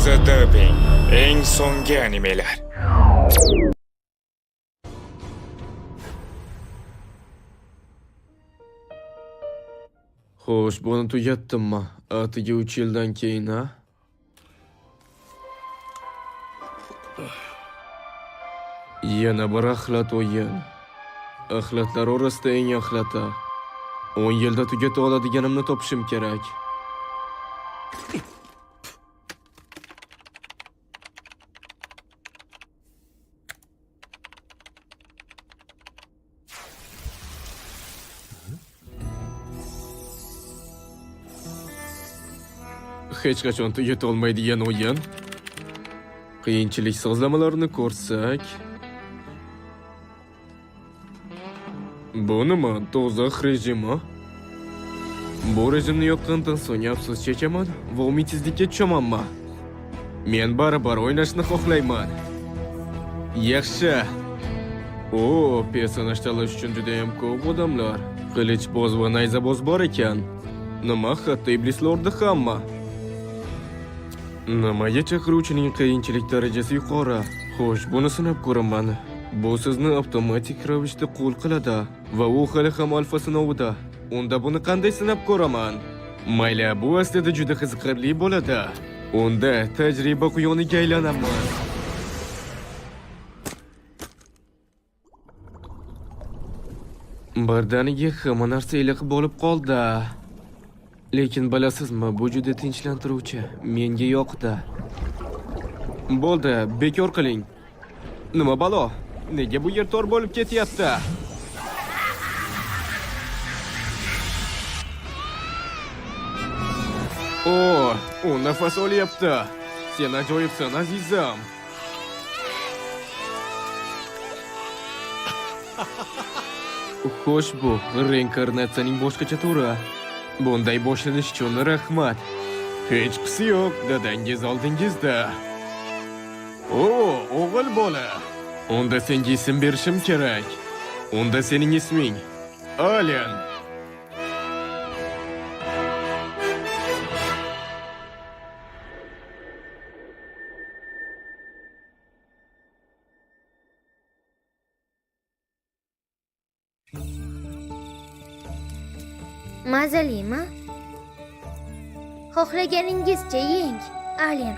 Fransiya dubbing. Eng so'nggi animelar. Xo'sh, buni tugatdimmi? Atigi 3 yildan keyin, ha? Yana bir axlat o'yin. Axlatlar orasida eng axlati. 10 yilda tugata oladiganimni topishim kerak. Hech qachon tugata olmaydigan o'yin. Qiyinchilik sozlamalarini ko'rsak. Bu nima? Do'zax rejimi? Bu rejimni yoqqandan so'ng afsus chekaman va umidsizlikka tushamanmi? Men baribir o'ynashni xohlayman. Yaxshi. O, personaj tanlash uchun juda ham ko'p odamlar. Qilichboz va nayzaboz bor ekan. Nima, hatto iblislarda hamma. Nimaga chaqiruvchining qiyinchilik darajasi yuqori? Xo'sh, buni sinab ko'raman. Bu sizni avtomatik ravishda qo'l qiladi va u hali ham alfa sinovida. Unda buni qanday sinab ko'raman? Mayli, bu aslida juda qiziqarli bo'ladi. Unda tajriba quyoniga aylanaman. Birdaniga hamma narsa iliq bo'lib qoldi. Lekin bilasizmi, bu juda tinchlantiruvchi. Menga yoqdi. Bo'ldi, bekor qiling. Nima balo? Nega bu yer tor bo'lib ketyapti? O, u nafas olyapti. Sen ajoyibsan, azizam. Xo'sh, bu reinkarnatsiyaning boshqacha turi. Bunday boshlanish uchun rahmat. Hechqisi yo'q, dadangiz oldingizda. O, o'g'il bola. Unda senga ism berishim kerak. Unda sening isming Alen. Mazalimi? Xohlaganingizcha yeng, Alen.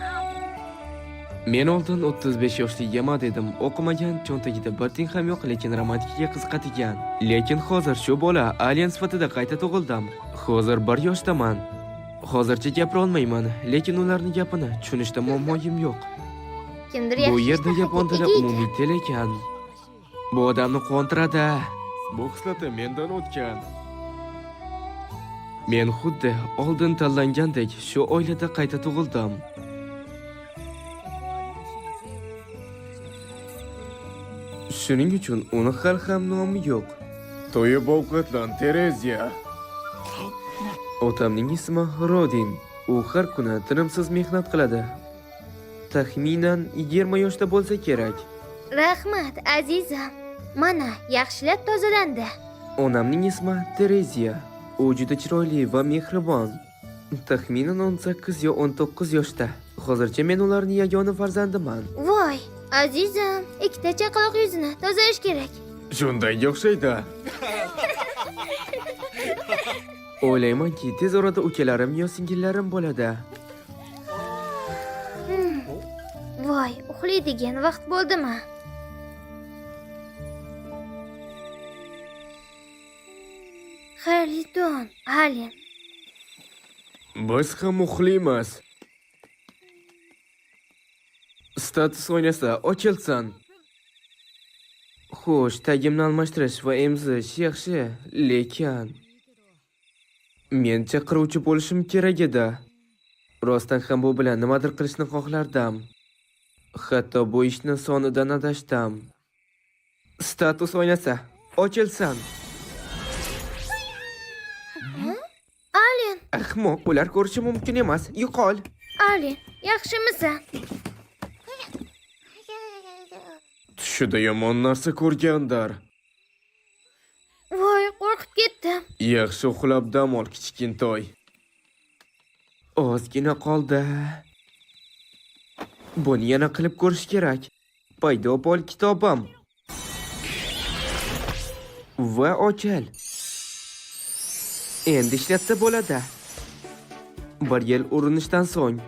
Men oldin 35 yoshli Yamada edim. O'qimagan, cho'ntagida bir tiyin ham yo'q, lekin romantikaga qiziqadigan. Lekin hozir shu bola alien sifatida qayta tug'ildim. Hozir 1 yoshdaman. Hozircha gapira olmayman, lekin ularning gapini tushunishda muammoyim yo'q. Kimdir Bu yaxshi yerda ishtahaga yapon tili ega ekan. umumiy til ekan. Bu odamni quvontiradi. Bu xislati mendan o'tgan. Men xuddi oldin tanlangandek shu oilada qayta tug'ildim. Shuning uchun uni hali ham nomi yo'q. To'yib ovqatlan, Tereziya. Otamning ismi Rodin. U har kuni tinimsiz mehnat qiladi. Taxminan 20 yoshda bo'lsa kerak. Rahmat, azizam. Mana, yaxshilab tozalandi. Onamning ismi Tereziya. U juda chiroyli va mehribon. Taxminan 18 yo 19 yoshda. Hozircha men ularning yagona farzandiman. Voy, azizam, ikkita chaqaloq yuzini tozalash kerak. Shundayga o'xshaydi. O'ylaymanki, tez orada ukalarim yo singillarim bo'ladi. Voy, uxlaydigan vaqt bo'ldimi? Xayrli tun, Alen. Biz ham uxlaymiz. Status oynasi ochilsin. Xo'sh, tagimni almashtirish va emzish yaxshi, lekin men chaqiruvchi bo'lishim kerak edi. Rostdan ham bu bilan nimadir qilishni xohlardim. Hatto bu ishni sonidan adashdim. Status oynasi ochilsin. Alen, Ahmoq, ular ko'rishi mumkin emas. Yo'qol. Alen, yaxshimisan? Tushida yomon narsa ko'rgandir. Voy, qo'rqib ketdim. Yaxshi uxlab dam ol, kichkintoy. Ozgina qoldi. Buni yana qilib ko'rish kerak. Paydo bo'l kitobim. Va ochil. Endi ishlatsa bo'ladi. Bir yil urinishdan so'ng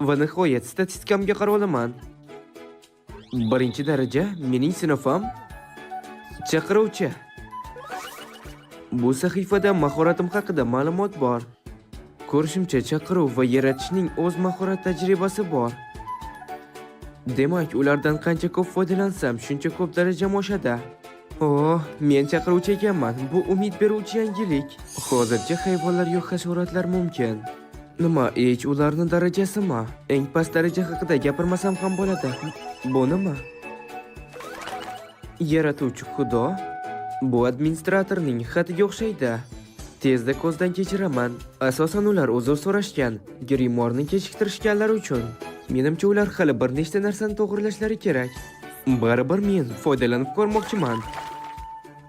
va nihoyat statistikamga qarab olaman. Birinchi daraja mening sinfim chaqiruvchi. Bu sahifada mahoratim haqida ma'lumot bor. Ko'rishimcha, chaqiruv va yaratishning o'z mahorat tajribasi bor. Demak, ulardan qancha ko'p foydalansam, shuncha ko'p darajam oshadi. Oh, men chaqiruvchi ekanman. Bu umid beruvchi yangilik. Hozircha hayvonlar yo'q, hasharotlar mumkin. Nima, hech ularni darajasimi? Eng past daraja haqida gapirmasam ham bo'ladi. Bu nima? Yaratuvchi Xudo? Bu administratorning xatiga o'xshaydi. Tezda ko'zdan kechiraman. Asosan ular uzr so'rashgan, grimorni kechiktirishganlari uchun. Menimcha ular hali bir nechta narsani to'g'rilashlari kerak. Baribir men foydalanib ko'rmoqchiman.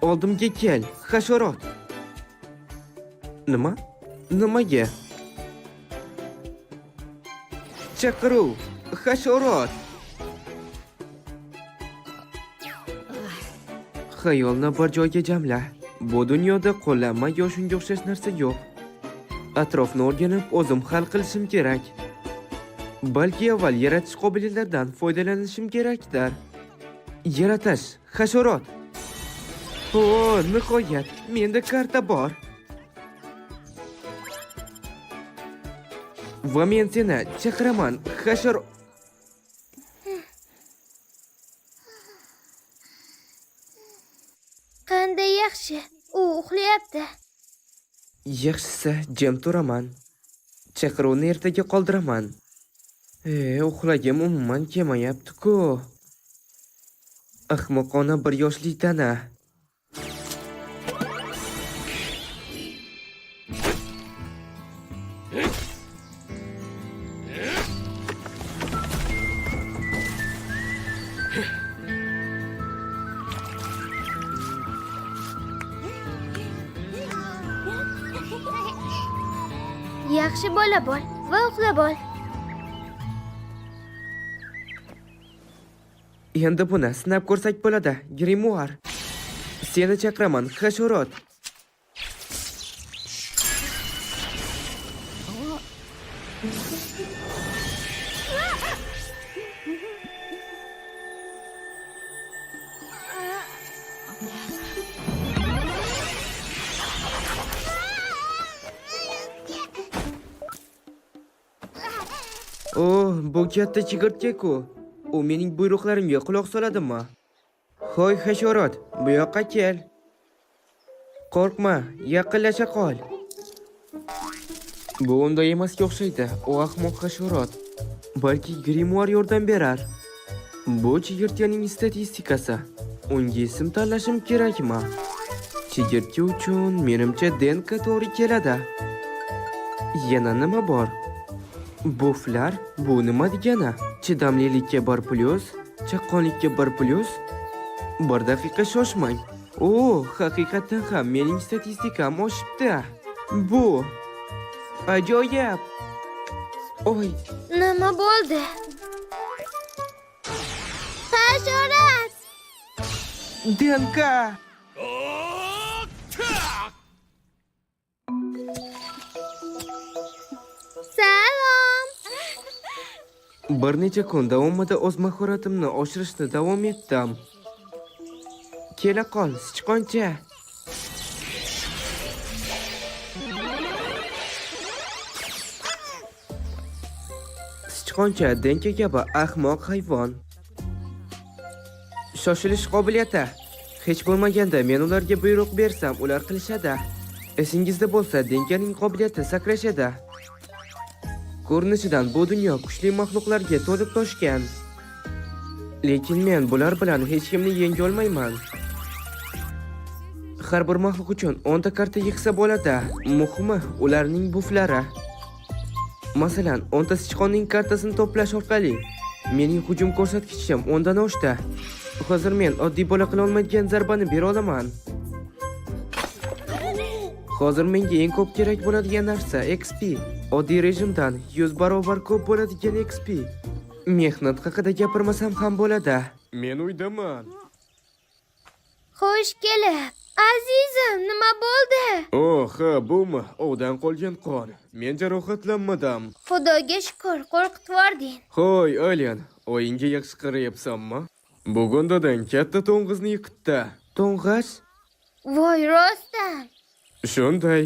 Oldimga kel, hasharot. Nima? Nimaga? Chaqiruv, hasharot. Xayolni bir joyga jamla. Bu dunyoda qo'llanma yo shunga o'xshash narsa yo'q. Atrofni o'rganib, o'zim hal qilishim kerak. Balki avval yaratish qobiliyatlaridan foydalanishim kerakdir. Yaratish, hasharot. O, nihoyat, menda karta bor. Va men seni chaqiraman, hashar. Qanday yaxshi. U uxlayapti. Yaxshisi, jim turaman. Chaqiruvni ertaga qoldiraman. E, uxlagim umuman kelmayapti-ku. Ahmoqona bir yoshli tana. Yaxshi bola bo'l va uxlab ol. Endi buni sinab ko'rsak bo'ladi, Grimoire. Seni chaqiraman, hasharot. Oh, bu katta chigirtka-ku. U mening buyruqlarimga quloq soladimi? Hoy hasharot, bu yoqqa kel. Qo'rqma, yaqinlasha qol. Bu unday emasga o'xshaydi. U ahmoq hasharot. Balki grimoire yordam berar. Bu chigirtkaning statistikasi. Unga ism tanlashim kerakmi? Chigirtka uchun menimcha Denka to'g'ri keladi. Yana nima bor? Buflar bu nima degani? Chidamlilikka 1 plyus, chaqqonlikka 1 plyus. Bir daqiqa shoshmang. O, haqiqatdan ham mening statistikam oshibdi. Bu ajoyib. Oy, Nima bo'ldi? Hasharot! Denka! Salom! Bir necha kun davomida o'z mahoratimni oshirishni davom etdim. Kela qol, sichqoncha. Sichqoncha Denka kabi ahmoq hayvon. Shoshilish qobiliyati. Hech bo'lmaganda men ularga buyruq bersam, ular qilishadi. Esingizda bo'lsa, Denkaning qobiliyati sakrash edi. Ko'rinishidan bu dunyo kuchli maxluqlarga to'lib toshgan. Lekin men bular bilan hech kimni yenga olmayman. Har bir maxluq uchun 10 ta karta yig'sa bo'ladi. Muhimi, ularning buflari. Masalan, 10 ta sichqonning kartasini to'plash orqali mening hujum ko'rsatkichim 10 dan oshdi. Hozir men oddiy bola qila olmaydigan zarbani bera olaman. Hozir menga eng ko'p kerak bo'ladigan narsa XP. Oddiy rejimdan 100 barobar ko'p bo'ladigan XP. Mehnat haqida gapirmasam ham bo'ladi. Men uydaman. Xush kelib. Azizim, nima bo'ldi? Oh, ha, bumi? Ovdan qolgan qon. Men jarohatlanmadim. Xudoga shukur, qo'rqitvording. Hoy, Alien, oyingga yaxshi qarayapsanmi? Bugun dadang katta to'ng'izni yiqitdi. To'ng'iz? Voy, rostdan. Shunday.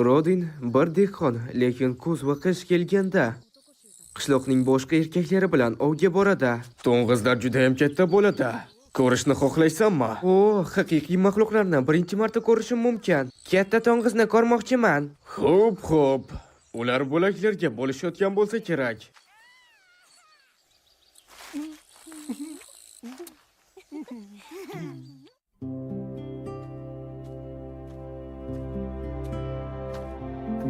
Rodin bir dehqon, lekin kuz va qish kelganda qishloqning boshqa erkaklari bilan ovga boradi. To'ng'izlar juda ham katta bo'ladi. Ko'rishni xohlaysanmi? O, haqiqiy maxluqlarni birinchi marta ko'rishim mumkin. Katta to'ng'izni ko'rmoqchiman. Xo'p, xo'p. Ular bo'laklarga bo'lishayotgan bo'lsa kerak.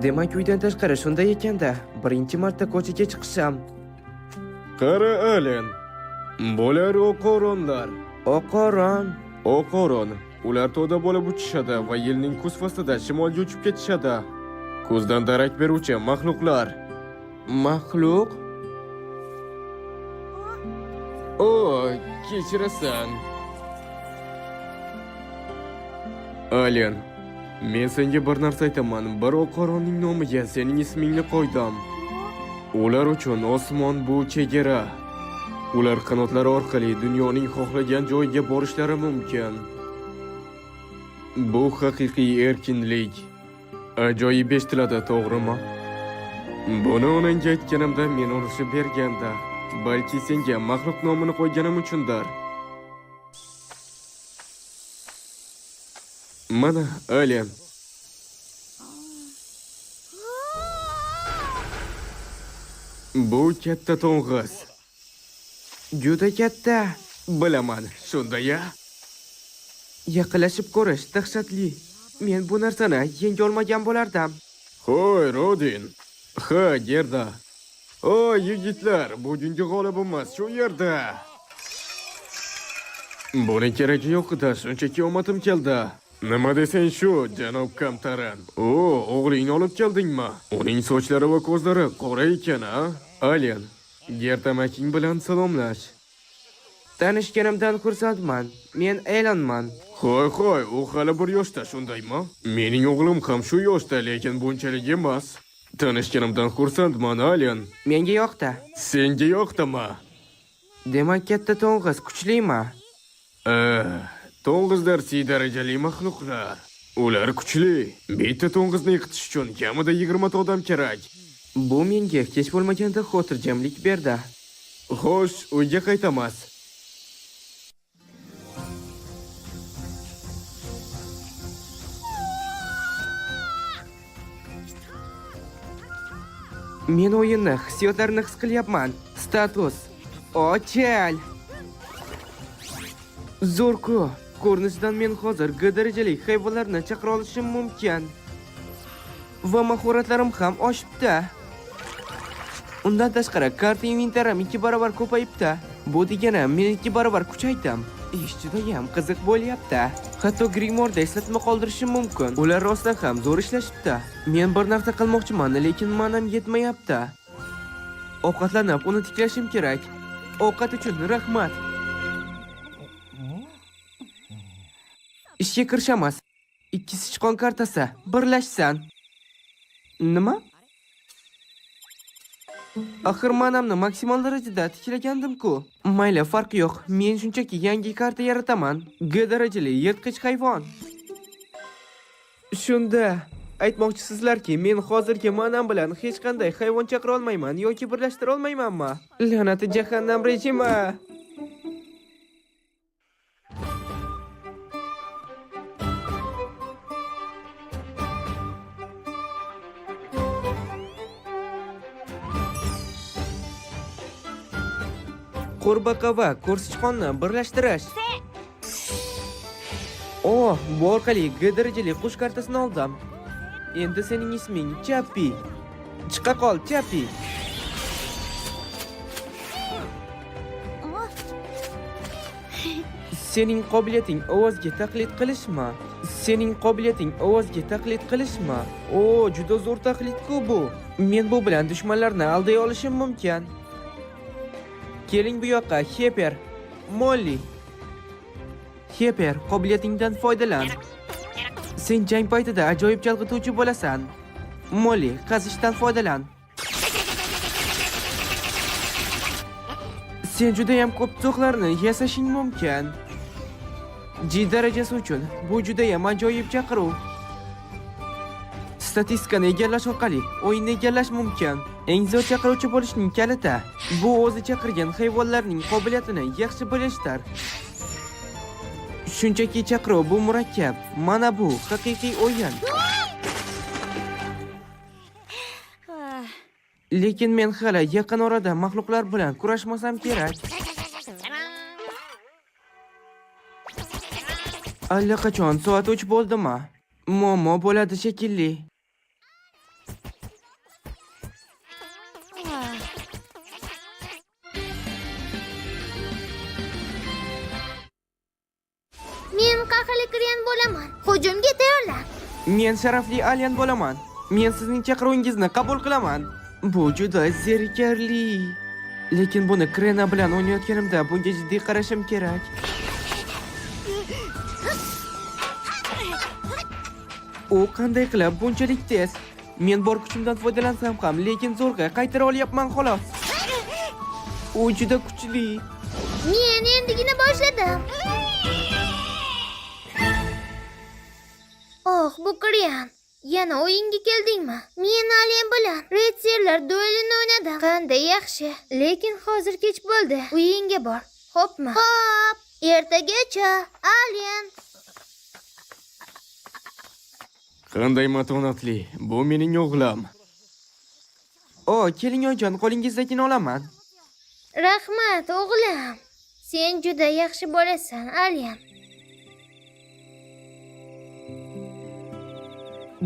Demak, uydan tashqari shunday ekanda, birinchi marta ko'chaga chiqishim. Qara, Allen. Bular oqoronlar. Oqoron. Oqoron. Ular to'da bo'lib uchishadi va yilning kuz faslida shimolga uchib ketishadi. Kuzdan darak beruvchi maxluqlar. Maxluq? O, kechirasan. Alien, men senga bir narsa aytaman. Bir oqoronning nomiga sening ismingni qo'ydim. Ular uchun osmon bu chegara. Ular qanotlari orqali dunyoning xohlagan joyiga borishlari mumkin. Bu haqiqiy erkinlik. Ajoyib eshitiladi, to'g'rimi? Buni onangga aytganimda men urishib berganda, balki senga maxluq nomini qo'yganim uchundir. Mana, Alien. Bu katta to'ng'iz. Juda katta. Bilaman, shunday-a? Yaqinlashib ko'rish dahshatli. Men bu narsani yenga olmagan bo'lardim. Hoy, Rodin. Ha, Gerda. O, yigitlar, bugungi g'olibimiz shu yerda. Buni keragi yo'q edi, shunchaki omadim keldi. Nima desang shu, janob Kamtaran. O, o'g'lingni olib keldingmi? Uning sochlari va ko'zlari qora ekan, a? Alien, Gerda Making bilan salomlash. Tanishganimdan xursandman. Men Elonman. Hoy, hoy, u hali bir yoshda, shundaymi? Mening o'g'lim ham shu yoshda, lekin bunchalik emas. Tanishganimdan xursandman, Alien. Menga yoqdi. Senga yoqdimi? Demak, katta to'ng'iz kuchlimi? To'ng'izlar C darajali maxluqlar. Ular kuchli. Bitta to'ng'izni yiqitish uchun kamida 20 ta odam kerak. Bu menga hech bo'lmaganda xotirjamlik berdi. Xo'sh, uyga qaytamiz. Men o'yinni, hissiyotlarni his qilyapman. Status. Ochil. Zo'r-ku. Ko'rinishidan men hozir G darajali hayvonlarni chaqira olishim mumkin. Va mahoratlarim ham oshibdi. Undan tashqari, karta inventarim 2 barobar ko'payibdi. Bu degani men 2 barobar kuchaydim. Ish judayam qiziq bo'lyapti. Hatto Grimorda eslatma qoldirishim mumkin. Ular rostdan ham zo'r ishlashibdi. Men bir narsa qilmoqchiman, lekin manam yetmayapti. Ovqatlanib, uni tiklashim kerak. Ovqat uchun rahmat. Ishga kirishamiz. Ikki sichqon kartasi birlashsin. Nima? Axir manamni maksimal darajada tiklagandim-ku. Mayli, farqi yo'q. Men shunchaki yangi karta yarataman. G darajali yirtqich hayvon. Shunda aytmoqchisizlarki, men hozirgi manam bilan hech qanday hayvon chaqira olmayman yoki birlashtira olmaymanmi? La'nati jahannam rejimi. Qurbaqa va ko'rsichqonni birlashtirish. O, bu orqali G darajali qush kartasini oldim. Endi sening isming Chappi. Chiqa qol, Chappi. Sening qobiliyating ovozga taqlid qilishmi? Sening qobiliyating ovozga taqlid qilishmi? O, juda zo'r taqlid-ku bu. Men bu bilan dushmanlarni alday olishim mumkin. Keling bu yoqqa, Xepper. Molli. Xepper, qobiliyatingdan foydalan. Sen jang paytida ajoyib chalg'ituvchi bo'lasan. Molli, qazishdan foydalan. Sen juda ham ko'p tuzoqlarni yasashing mumkin. G darajasi uchun bu juda ham ajoyib chaqiruv. Statistikani egallash orqali o'yinni egallash mumkin. Eng zo'r chaqiruvchi bo'lishning kaliti bu o'zi chaqirgan hayvonlarning qobiliyatini yaxshi bilishdir. Shunchaki chaqiruv bu murakkab. Mana bu haqiqiy o'yin. Lekin men hali yaqin orada maxluqlar bilan kurashmasam kerak. Allaqachon soat 3 bo'ldimi? Muammo bo'ladi shekilli. Men qahrli Krian bo'laman. Hujumga tayyorlan. Men sharafli alien bo'laman. Men sizning chaqiruvingizni qabul qilaman. Bu juda zerikarli. Lekin buni Krena bilan o'ynayotganimda bunga jiddiy qarashim kerak. U qanday qilib bunchalik tez? Men bor kuchimdan foydalansam ham, lekin zo'rg'a qaytara olyapman xolos. U juda kuchli. Men endigina boshladim. Oh, bu Krian. Yana o'yinga keldingmi? Men alien bilan ritsarlar duelini o'ynadim. Qanday yaxshi. Lekin hozir kech bo'ldi. Uyingga bor. Xo'pmi? Xo'p. Ertagacha, alien. Qanday matonatli. Bu mening o'g'lim. O, keling oyijon, qo'lingizdagini olaman. Rahmat, o'g'lim. Sen juda yaxshi bolasan, alien.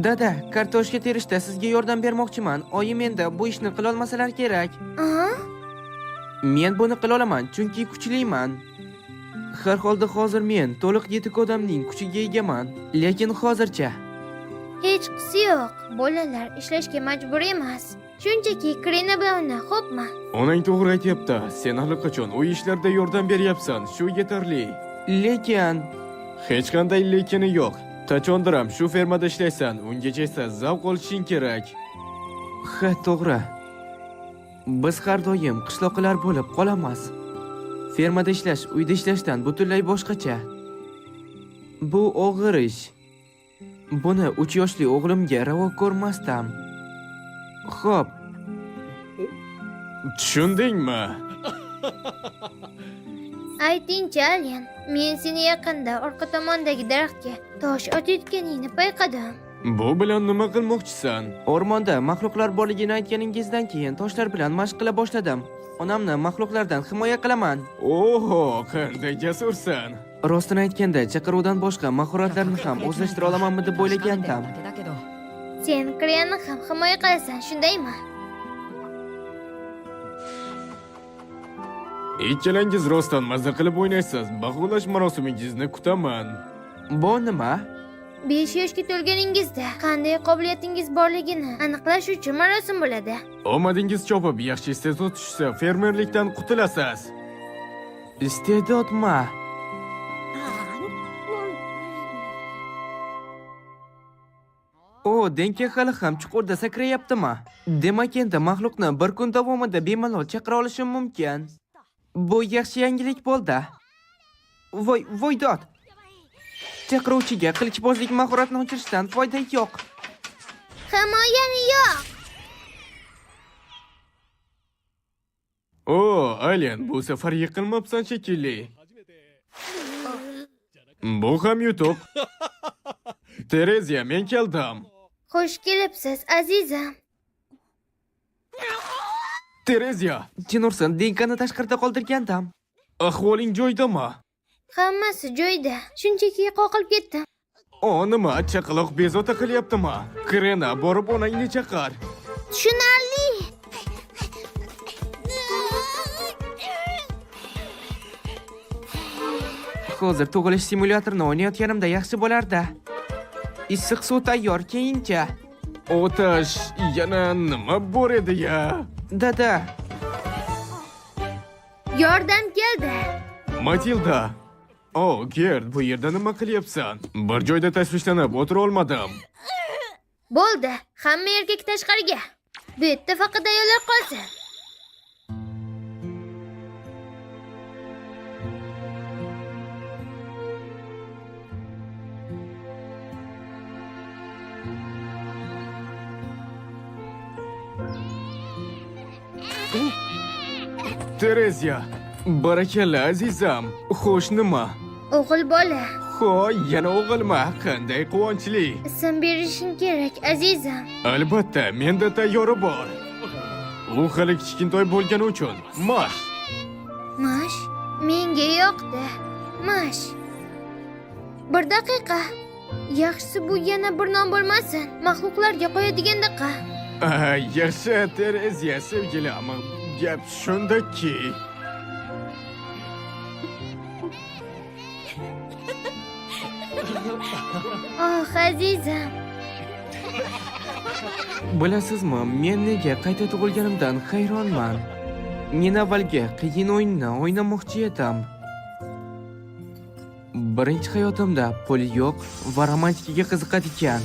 Dada, kartoshka terishda sizga yordam bermoqchiman. Oyim endi bu ishni qila olmasalar kerak. Aha. Men buni qila olaman, chunki kuchliman. Har holda hozir men to'liq yetuk odamning kuchiga egaman. Lekin hozircha Hechqisi yo'q. Bolalar ishlashga majbur emas. Shunchaki Krina bilan o'yna, xo'pmi? Onang to'g'ri aytyapti. Sen allaqachon uy ishlarida yordam beryapsan. Shu yetarli. Lekin Hech qanday lekini yo'q. Qachondir ham shu fermada ishlaysan, ungacha esa zavq olishing kerak. Ha, to'g'ri. Biz har doim qishloqilar bo'lib qolamiz. Fermada ishlash uyda ishlashdan butunlay boshqacha. Bu og'ir ish. Buni 3 yoshli o'g'limga ravo ko'rmasdim. Xo'p, Tushundingmi? Aytingchi, alien. Men seni yaqinda orqa tomondagi daraxtga tosh otayotganingni payqadim. Bu bilan nima qilmoqchisan? O'rmonda maxluqlar borligini aytganingizdan keyin toshlar bilan mashq qila boshladim. Onamni maxluqlardan himoya qilaman. Oho, qanday jasursan. Rostini aytganda, chaqiruvdan boshqa mahoratlarni ham o'zlashtira olamanmi deb o'ylagandim. Sen Krianni ham himoya qilasan, shundaymi? Ikkalangiz rostdan mazza qilib o'ynaysiz. Baholash marosimingizni kutaman. Bu nima? 5 yoshga to'lganingizda qanday qobiliyatingiz borligini aniqlash uchun marosim bo'ladi. Omadingiz chopib, yaxshi iste'dod tushsa, fermerlikdan qutulasiz. Iste'dodmi? O, Denka hali ham chuqurda sakrayaptimi? Demak, endi maxluqni bir kun davomida bemalol chaqira olishim mumkin. Bu yaxshi yangilik bo'ldi. Voy, voy dod. Chaqiruvchiga qilichbozlik mahoratini o'chirishdan foyda yo'q. Himoyani yo'q. O, Alien, bu safar yiqilmabsan shekilli. Bu ham yutuq. Tereziya, men keldim. Xush kelibsiz, azizim. Tereziya, Jinursin, Denkani tashqarida qoldirgandim. Ahvoling joyidami? Hammasi joyida. Shunchaki qoqilib ketdim. O, nima, chaqaloq bezovta qilyaptimi? Krena, borib onangni chaqir. Tushunarli. Hozir tug'ilish simulyatorini o'ynayotganimda yaxshi bo'lardi. Issiq suv tayyor, keyincha. Otash, yana nima bor edi ya? Dada. Yordam keldi. Matilda. O, Gerd, bu yerda nima qilyapsan? Bir joyda tashvishlanib o'tira olmadim. Bo'ldi, hamma erkak tashqariga. Bu yerda faqat ayollar qolsin. Tereziya, barakalla azizam. Xo'sh, nima? O'g'il bola, Hoy, yana o'g'ilmi? Qanday quvonchli. ism berishing kerak, azizam. Albatta, menda tayyori bor. U hali kichkintoy bo'lgani uchun. Mash. Mash, menga yoqdi. Mash. Bir daqiqa. Yaxshisi bu yana bir nom bo'lmasin. Maxluqlarga qo'yadigandaqa. Yaxshi, Tereziya, sevgilim. Gap shundaki... Oh, azizam. Bilasizmi, men nega qayta tug'ilganimdan hayronman. Men avvalgi qiyin o'yinni o'ynamoqchi edim. Birinchi hayotimda pul yo'q va romantikaga qiziqadigan.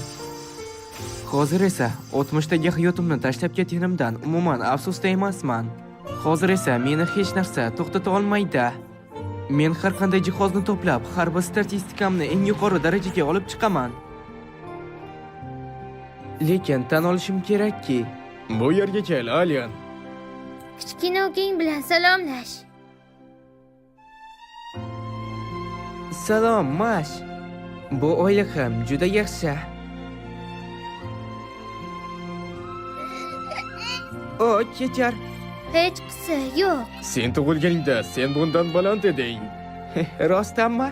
Hozir esa o'tmishdagi hayotimni tashlab ketganimdan umuman afsusda emasman. Hozir esa meni hech narsa to'xtata olmaydi. Men har qanday jihozni to'plab, har bir statistikamni eng yuqori darajaga olib chiqaman. Lekin tan olishim kerakki, Bu yerga kel, Alien. Kichkina ukang bilan salomlash. Salom, Mash. Bu oylig'im juda yaxshi. O, kechar. Hechqisi yo'q. Sen tug'ilganingda sen bundan baland eding. Rostdanmi?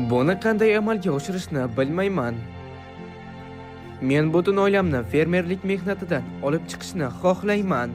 Buni qanday amalga oshirishni bilmayman. Men butun oilamni fermerlik mehnatidan olib chiqishni xohlayman.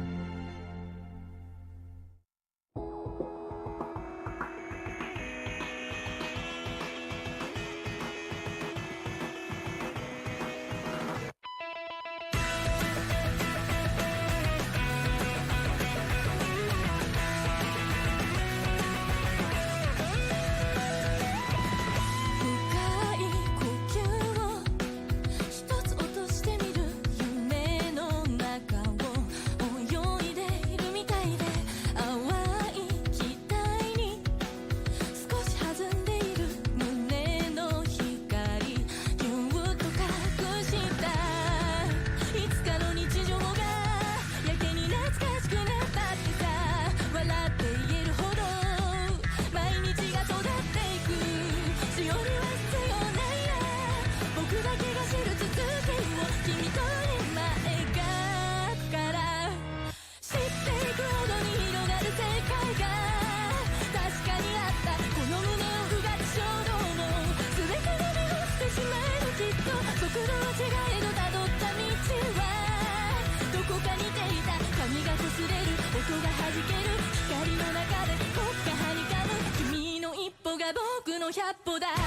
100歩だ。